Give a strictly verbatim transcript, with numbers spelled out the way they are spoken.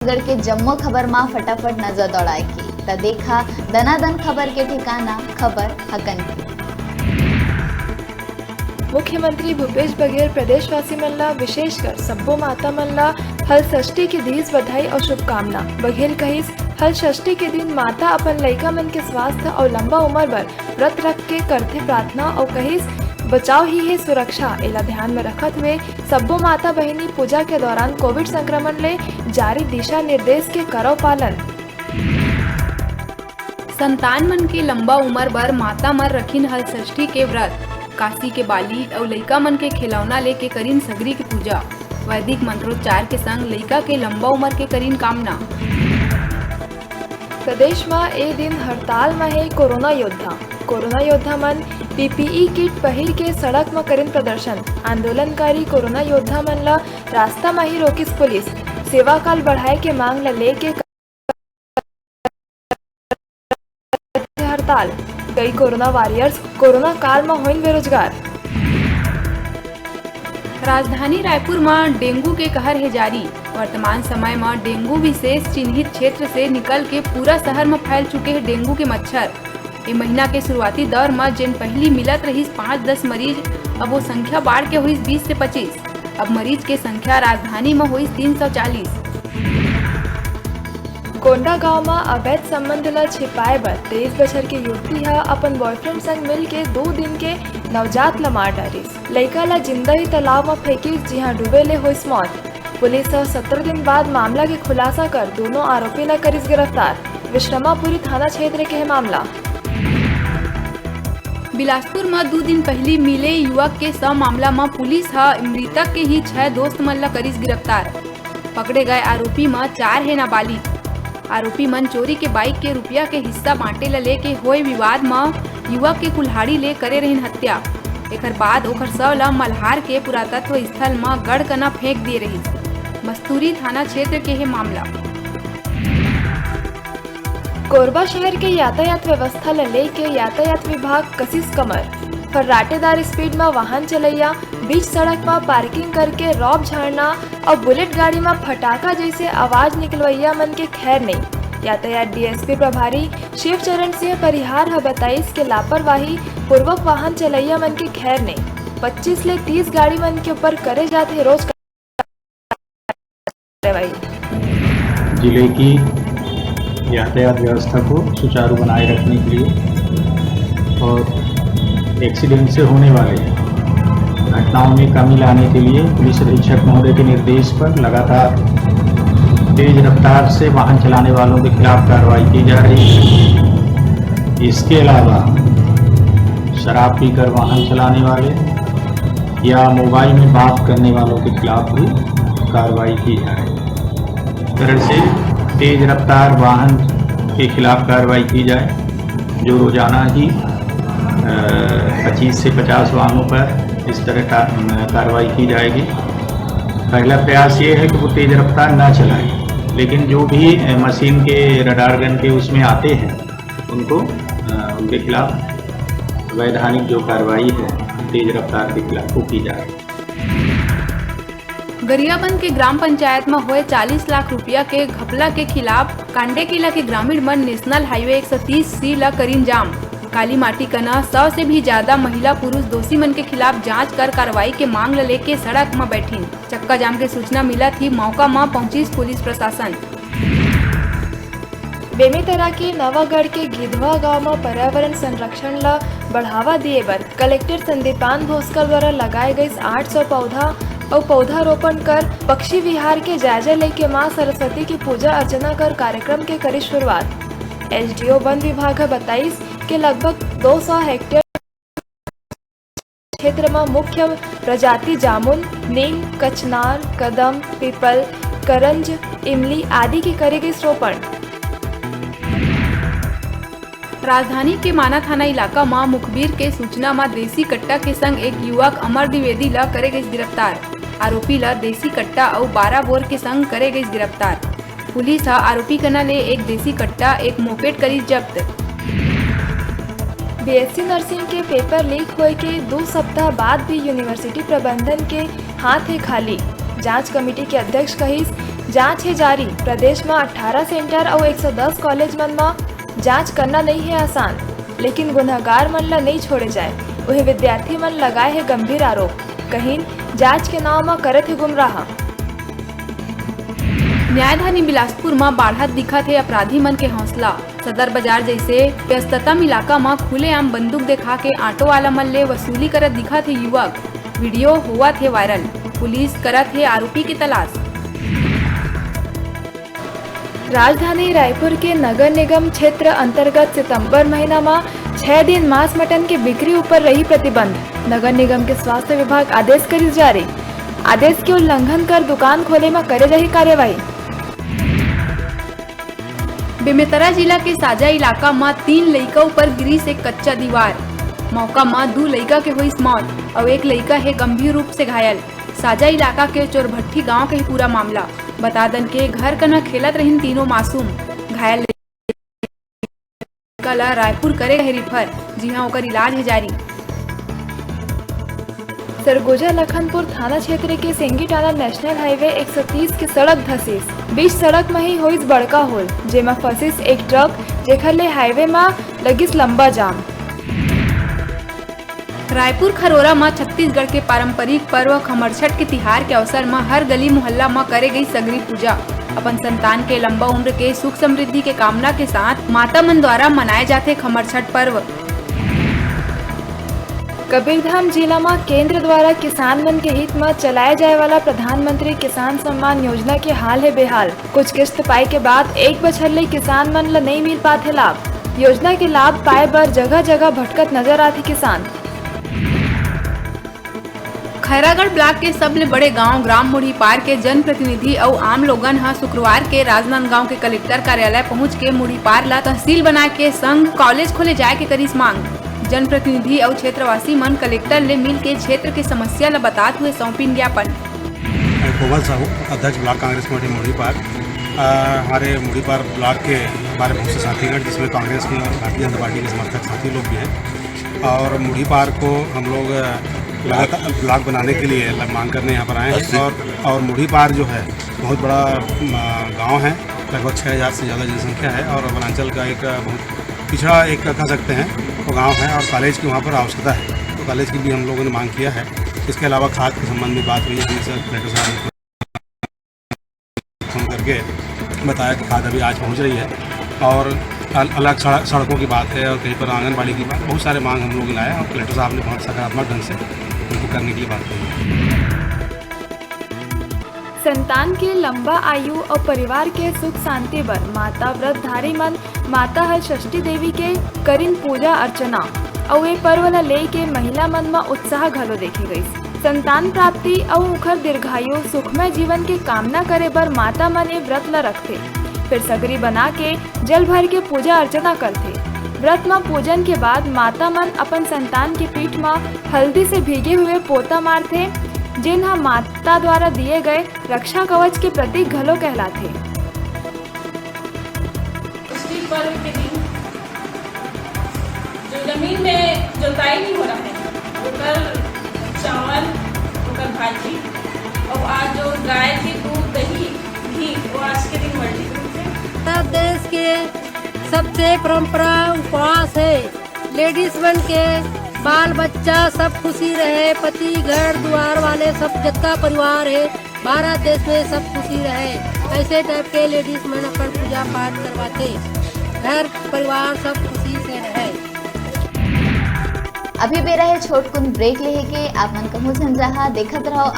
छत्तीसगढ़ के जम्मो खबर मा फटाफट नजर दौड़ाए के, त देखा दनादन खबर के ठिकाना, खबर हकन के। मुख्यमंत्री भूपेश बघेल प्रदेशवासी मन ला, विशेषकर सब्बो माता मन ला हलषष्ठी के दीस बधाई अउ शुभकामना। बघेल कहिस, हलषष्ठी के दिन माता अपन लइका मन के स्वास्थ्य अउ लंबा उमर बर व्रत रख के करथे प्रार्थना अउ कहिस, बचाव ही हे सुरक्षा। एला ध्यान में रखत हुए सब्बो माता बहिनी पूजा के दौरान कोविड संक्रमण ले जारी दिशा निर्देश के करव पालन। संतान मन के लंबा उमर बर माता मन रखिन हलषष्ठी के व्रत। कांसी के बाली अउ लइका मन के खिलौना लेके करिन सगरी के पूजा। वैदिक मंत्रोच्चार के संग लइका के लंबा उमर के करिन कामना। प्रदेश म ए दिन हड़ताल म हे कोरोना योद्धा। कोरोना योद्धा मन पीपीई किट पहिर के सड़क म करिन प्रदर्शन। आंदोलनकारी कोरोना योद्धा मन ल रास्ता म ही रोकिस पुलिस। सेवाकाल बढ़ाए के मांग ल लेके हड़ताल। कई कोरोना वॉरियर्स कोरोना काल म होइन बेरोजगार। राजधानी रायपुर म डेंगू के कहर हे जारी। वर्तमान समय म डेंगू विशेष चिन्हित क्षेत्र से निकल के पूरा शहर म फैल चुके हे डेंगू के मच्छर। ए महीना के शुरुआती दौर म जेन पहिली मिलत रहिस पाँच दस मरीज, अब वो संख्या बाढ़ के होइस बीस से पच्चीस। अब मरीज के संख्या राजधानी म होइस तीन सौ चालीस। कोंडागांव म अवैध संबंध ल छिपाए बर तेईस बछर के युवती ह अपन बॉयफ्रेंड संग मिल के दू दिन के नवजात ल मार डारिस। लइका ल जिंदा ही तालाब म फेंकिस, जिहां डूबे ले होइस मौत। पुलिस ह सत्रह दिन बाद मामला के खुलासा कर दोनों आरोपी ल करिस गिरफ्तार। विश्रमापुरी थाना क्षेत्र के हे मामला। बिलासपुर म दू दिन पहिली मिले युवक के शव मामला म पुलिस ह मृतक के ही छह दोस्त मन ल करिस गिरफ्तार। पकड़े गए आरोपी म चार हे नाबालिग। आरोपी मन चोरी के बाइक के रुपया के हिस्सा बांटे ल लेके होए विवाद म युवक के कुल्हाड़ी ले करे रहिन हत्या। एकर बाद ओकर शव ल मल्हार के पुरातत्व स्थल म गढ़कना फेंक दिए रहिस। मस्तूरी थाना क्षेत्र के हे मामला। कोरबा शहर के यातायात व्यवस्था ल लेके यातायात विभाग कसिस कमर। फर्राटेदार स्पीड म वाहन चलैया, बीच सड़क म पार्किंग करके रॉब झाड़ना अउ बुलेट गाड़ी म फटाका जैसे आवाज निकलवैया मन के खैर नइ। यातायात डीएसपी प्रभारी शिवचरण सिंह परिहार ह बताइस के लापरवाही पूर्वक वाहन चलैया मन के खैर नइ। पच्चीस ले तीस गाड़ी मन के ऊपर करे जाथे रोज कार्रवाई। जिले की यातायात व्यवस्था को सुचारू बनाए रखने के लिए और एक्सीडेंट से होने वाले घटनाओं में कमी लाने के लिए पुलिस अधीक्षक महोदय के निर्देश पर लगातार तेज रफ्तार से वाहन चलाने वालों के खिलाफ कार्रवाई की जा रही है। इसके अलावा शराब पीकर वाहन चलाने वाले या मोबाइल में बात करने वालों के खिलाफ भी कार्रवाई की जाए। इस तरह से तेज रफ्तार वाहन के खिलाफ कार्रवाई की जाए, जो रोजाना ही, अ, पच्चीस से पचास वाहनों पर इस तरह का, अ, कार्रवाई की जाएगी। पहला प्रयास ये है कि वो तेज रफ्तार ना चलाएं, लेकिन जो भी, अ, मशीन के, रडार गन के उसमें आते हैं, उनको, अ, उनके खिलाफ वैधानिक जो कार्रवाई है तेज रफ्तार के खिलाफ, वो की जाए। गरियाबंद के ग्राम पंचायत म होए चालीस लाख रुपया के घपला के खिलाफ कांडेकेला के ग्रामीण मन नेशनल हाईवे एक सौ तीस सी ल करिन जाम। काली माटी कना सौ से भी ज्यादा महिला पुरुष दोषी मन के खिलाफ जांच कर कार्रवाई के मांग ल लेके सड़क म बैठिन। चक्का जाम के सूचना मिलत ही मौका म पहुंचिस पुलिस प्रशासन। बेमेतरा के नवागढ़ के गिधवा गांव म पर्यावरण संरक्षण ल बढ़ावा दिए बर कलेक्टर संदीपान भोसकल द्वारा लगाए गइस आठ सौ पौधा अउ पौधा रोपण कर पक्षी विहार के जायजा लेके मां सरस्वती के पूजा अर्चना कर कार्यक्रम के करिस शुरुआत। एसडीओ वन विभाग ह बताइस के लगभग दो सौ हेक्टेयर क्षेत्र म मुख्य प्रजाति जामुन, नीम, कचनार, कदम, पीपल, करंज, इमली आदि के करे गइस रोपण। राजधानी के माना थाना इलाका म मुखबिर के सूचना म देसी कट्टा के संग एक युवक अमर द्विवेदी ल करे गइस गिरफ्तार। आरोपी ल देसी कट्टा अउ बारह बोर के संग करे गइस गिरफ्तार। पुलिस ह आरोपी कना ले एक देसी कट्टा, एक मोपेड करिस जब्त। बीएससी नर्सिंग के पेपर लीक होए के दू सप्ताह बाद भी यूनिवर्सिटी प्रबंधन के हाथ हे खाली। जांच कमेटी के अध्यक्ष कहिस, जांच हे जारी। प्रदेश म अट्ठारह सेंटर अउ एक सौ दस कॉलेज मन म जांच करना नइ हे आसान, लेकिन गुनहगार मन ल नइ छोड़े जाए। उहे विद्यार्थी मन लगाए हे गंभीर आरोप, कहिन जांच के नाव म करत हे गुमराह। न्यायधानी बिलासपुर म बाढ़त दिखत हे अपराधी मन के हौसला। सदर बाजार जइसे व्यस्ततम इलाका म खुलेआम बंदूक देखा के ऑटो वाला मन ले वसूली करत दिखत हे युवक। वीडियो होवत हे वायरल, पुलिस करत हे आरोपी के तलाश। राजधानी रायपुर के नगर निगम क्षेत्र अंतर्गत सितंबर महीना म छह दिन मांस मटन के बिक्री ऊपर रही प्रतिबंध। नगर निगम के स्वास्थ्य विभाग आदेश करिस जारी। आदेश के उल्लंघन कर दुकान खोले म करे जाही कार्यवाही। बेमेतरा जिला के साजा इलाका म तीन लइका ऊपर गिरिस एक कच्चा दीवार। मौका म दू लइका के होइस मौत अउ एक लइका हे गंभीर रूप से घायल। साजा इलाका के चोरभट्ठी गांव के ही पूरा मामला। बता दन के घर कना खेलत रहिन तीनों मासूम। घायल लइका ला रायपुर करे गए रिफर, जिहां ओकर इलाज हे जारी। सरगुजा लखनपुर थाना क्षेत्र के सेंगीटाना नेशनल हाईवे एक सौ तीस के सड़क धसिस। बीच सड़क म ही होइस बड़का होल, जेमा फंसिस एक ट्रक, जेखर ले हाईवे म लगिस लंबा जाम। रायपुर खरोरा म छत्तीसगढ़ के पारंपरिक पर्व खमरछठ के तिहार के अवसर म हर गली मोहल्ला म करे गई सगरी पूजा। अपन संतान के लंबा उम्र के सुख समृद्धि के कामना के साथ माता मन द्वारा मनाए जाथे खमरछठ पर्व। कबीरधाम जिला म केंद्र द्वारा किसान मन के हित म चलाए जाए वाला प्रधानमंत्री किसान सम्मान योजना के हाल हे बेहाल। कुछ किस्त पाए के बाद एक बछर ले किसान मन ल नइ मिल पाथे लाभ। योजना के लाभ पाए बर जगह-जगह भटकत नजर आथे किसान। खैरागढ़ ब्लॉक के सबले बड़े गांव ग्राम मुढ़ीपार के जनप्रतिनिधि अउ आम लोगन ह शुक्रवार के राजनांदगांव के कलेक्टर कार्यालय पहुंच के मुढ़ीपार ला तहसील बना के संग कॉलेज खोले जाए के करिस मांग। जनप्रतिनिधि अउ क्षेत्रवासी मन कलेक्टर ले मिल के क्षेत्र के समस्या ला बतात हुए सौंपिन ज्ञापन। मैं कोमल साहू, अध्यक्ष ब्लॉक कांग्रेस कमेटी मुढ़ीपार। अ, हमारे मुढ़ीपार ब्लॉक के हमारे बहुत से साथीगण, जिसमें कांग्रेस के और भारतीय जनता पार्टी के समर्थक साथी लोग भी हैं, और मुढ़ीपार को हम लोग, अ, लगातार ब्लॉक बनाने के लिए ल-, मांग करने यहाँ पर आए हैं। और, और मुढ़ीपार जो है, बहुत बड़ा, अ, गांव है, लगभग छः हज़ार से ज़्यादा जनसंख्या है और वनांचल का एक, अ, बहुत पिछड़ा एक कह सकते हैं वो गांव है और कॉलेज की वहाँ पर आवश्यकता है, तो कॉलेज की भी हम लोगों ने मांग किया है। इसके अलावा खाद के संबंध में बात हुई, हमने सर कलेक्टर साहब ने फोन करके बताया कि खाद अभी आज पहुँच रही है और अल-, अलग सड़-, सड़कों की बात है और कहीं पर आंगनबाड़ी की बात, बहुत सारे मांग हम लोगों ने लाए और कलेक्टर साहब ने बहुत सकारात्मक ढंग से उनको करने के लिए बात कही है। संतान के लंबा आयु अउ परिवार के सुख शांति बर माता व्रतधारी मन माता हर षष्ठी देवी के करिन पूजा अर्चना अउ ए पर्व ल लेके महिला मन म उत्साह घलो देखे गइस। संतान प्राप्ति अउ उखर दीर्घायु सुखमय जीवन के कामना करे बर माता मन ए व्रत ल रखथे। फिर सगरी बना के जल भर के पूजा अर्चना करथे। व्रत म पूजन के बाद माता मन अपन संतान के पीठ म हल्दी से भीगे हुए पोता मारथे, जेन ह माता द्वारा दिए गए रक्षा कवच के प्रतीक घलो कहलाथे। षष्ठी पर्व के दिन जो जमीन में जोताई नहीं हो रहा है, ओकर चावल, ओकर भाजी, और आज जो गाय के दूध, दही, घी, वो आज के दिन वर्जित रूप से। भारत देश के सबसे परंपरा उपवास है। लेडीज मन के बाल बच्चा सब खुशी रहे, पति घर दुआर वाले सब जतका परिवार है, भारत देश में सब खुशी रहे, ऐसे टाइप के लेडीज मन अपन पूजा पाठ करवाथे, घर परिवार सब खुशी से रहे। अभी बेरा हे छोटकुन ब्रेक लेहे के, आप मन कहूँ झन जहा, देखत रहो